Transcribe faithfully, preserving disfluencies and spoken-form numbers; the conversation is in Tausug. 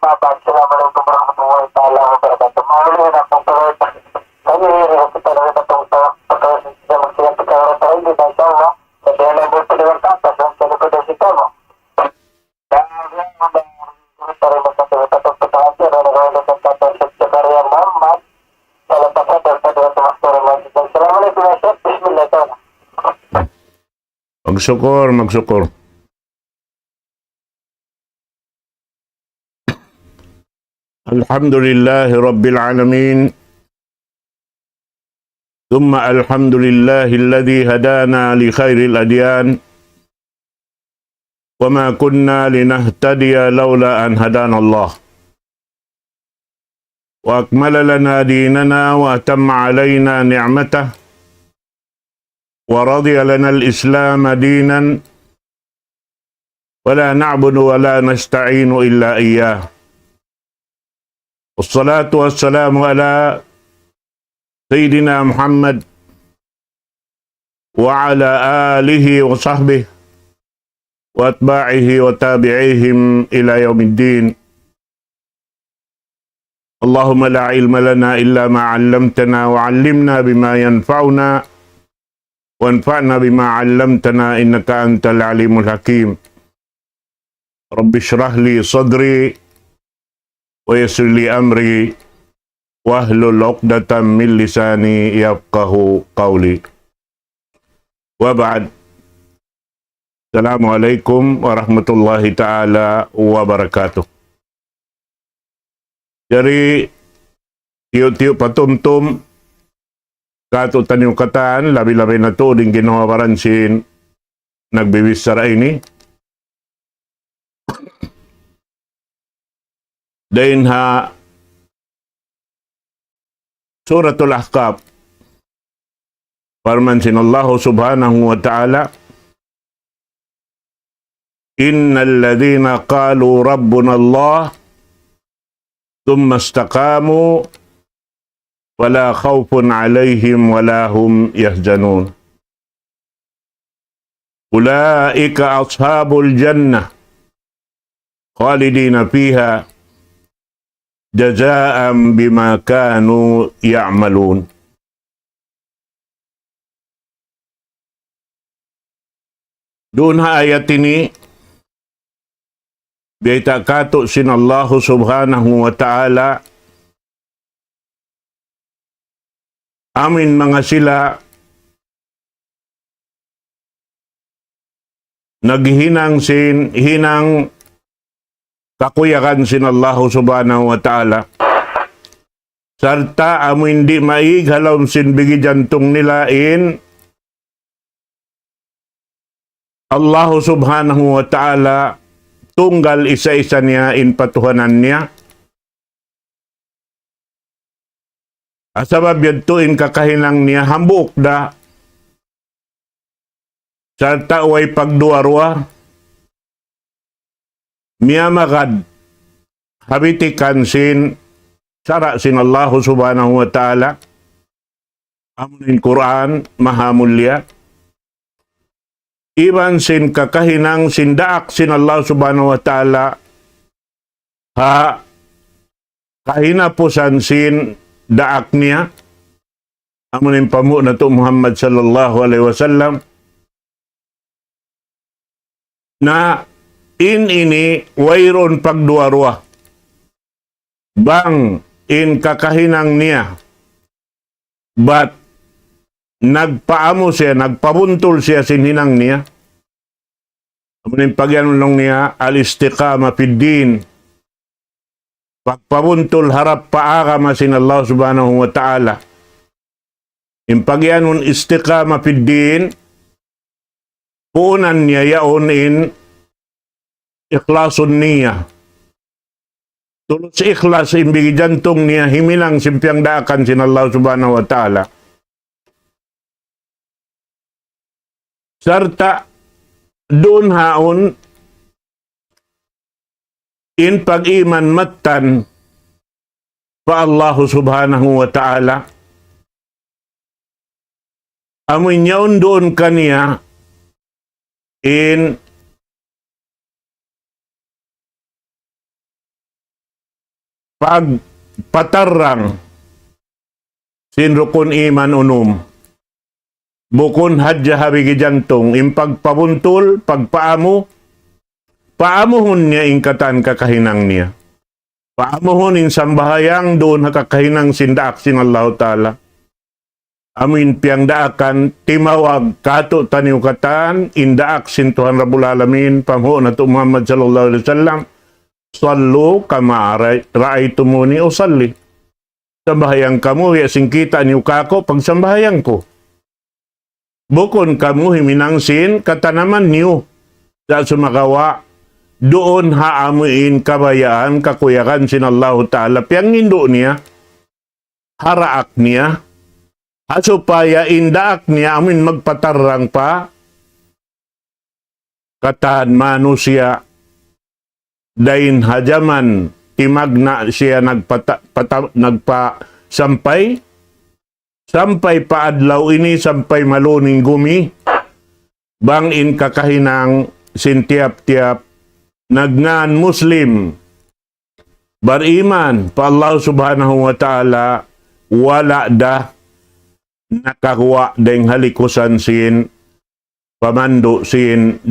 Assalamualaikum warahmatullahi taala wabarakatuh. Maulid na po pala. Kami, kita na kita tong sa pagkakas sa mga sila pagkakas sa hindi na siya, no? Kasi alam mo, pwede yung tatas, ang sabi ko daw si Tomo. Magsukul, magsukul. الحمد لله رب العالمين. ثم الحمد لله الذي هدانا لخير الأديان وما كنا لنهتدي لولا أن هدانا الله وأكمل لنا ديننا وأتم علينا نعمته ورضي لنا الإسلام دينا ولا نعبد ولا نستعين إلا إياه. والصلاة والسلام على سيدنا محمد وعلى آله وصحبه وأتباعه وتابعيهم إلى يوم الدين. اللهم لا علم لنا إلا ما علمتنا وعلمنا بما ينفعنا وانفعنا بما علمتنا إنك أنت العليم الحكيم. رب اشرح لي صدري ويسر لي أمري واحلل عقدة من لساني يفقه قولي. وبعد. السلام عليكم ورحمة الله تعالى وبركاته. Jari, tiyu'-tiyu' patumtum, katu' taniyu katan, labi-labi na tuud in ginhawa-baran sin nagbibichara ini. Dayn ha Suratul Ahqaf, parman sin Allah Subhanahu wa Ta'ala, إن الذين قالوا ربنا الله ثم استقاموا فلا خوف عليهم ولا هم يحزنون. أولئك أصحاب الجنة خالدين فيها جزاء بما كانوا يعملون. Duun ha ayat ini, biyayta' katu' sin Allahu Subhanahu wa Ta'ala, amuin manga sila naghihinang sin hinang kakuyagan sin Allahu Subhanahu wa Ta'ala. Sarta' amuin di' maig ha lawm sin bigi jantung nila in Allahu Subhanahu wa Ta'ala tunggal isa-isa niya in patuhanan niya. Sabab yadtu in kakahinang niya hambuuk da, sarta' way pagduwa-ruwa, miyamagad ha bitikan sin sara' sin Allahu Subhanahu wa Ta'ala, amun in Qur'an, maha mulia, iban sin kakahinang sin daak sin Allah Subhanahu wa Ta'ala, ha kahinapusan sin daak niya, amun in panghu' natu' Muhammad sallallahu alayhi wasallam, na in ini wayruun pagduwa-ruwa. Bang in kakahinang niya, bat nagpaamu siya, nagpabuntul siya sin hinang niya. Amun in pagiyanun laung niya, al-istiqama fid din. Pagpabuntul harap pa agama sin Allah Subhanahu wa Ta'ala. In pagiyanun istiqama fid din, puunan niya yaun in ikhlasun niyya. Tulus ikhlas in bigi jantung niya himinang sin piyagdaakan sin Allah Subhanahu wa Ta'ala. Sarta' duun haun in pag-iman mattan pa Allahu Subhanahu wa Ta'ala. Amu in yaun duun kaniya in pagpatarrang sin rukun iman unum. Bukun hadja ha bigi jantung, in pagpabuntul, pagpaamu, paamuhun niya in katan kakahinang niya. Paamuhun in sambahayang duun ha kakahinang sin daak sin Allahu Ta'ala. Amu in piyangdaakan, timawag kātu'niyu katan, in daak sin Tuhan Rabbul Alamin, panghu' natu' Muhammad sallallahu alayhi wasallam, صلوا كما رأي-، رأيتموني أصلي. Sambahayang kamu, biya' sin kita' niyu kāku', pagsambahayang ku. Bukun kamu himinang sin katanaman niyu. Sa' sumagawa', duun ha amu in kabayaan, kakuyagan sin Allahu Ta'ala, piyangindu' niya, ha daak niya, ha supaya in daak niya amu in magpatarrang pa katan manusiya', dayn ha jaman timagna' siya nagpata-, pata-, nagpasampay, sampay pa adlaw ini, sampay maluningumi, bang in kakahinang sin tiyap-tiyap nagngan Muslim, bariman pa Allah Subhanahu wa Ta'ala, wala' da nakaguwa' dayn ha likusan sin pamandu' sin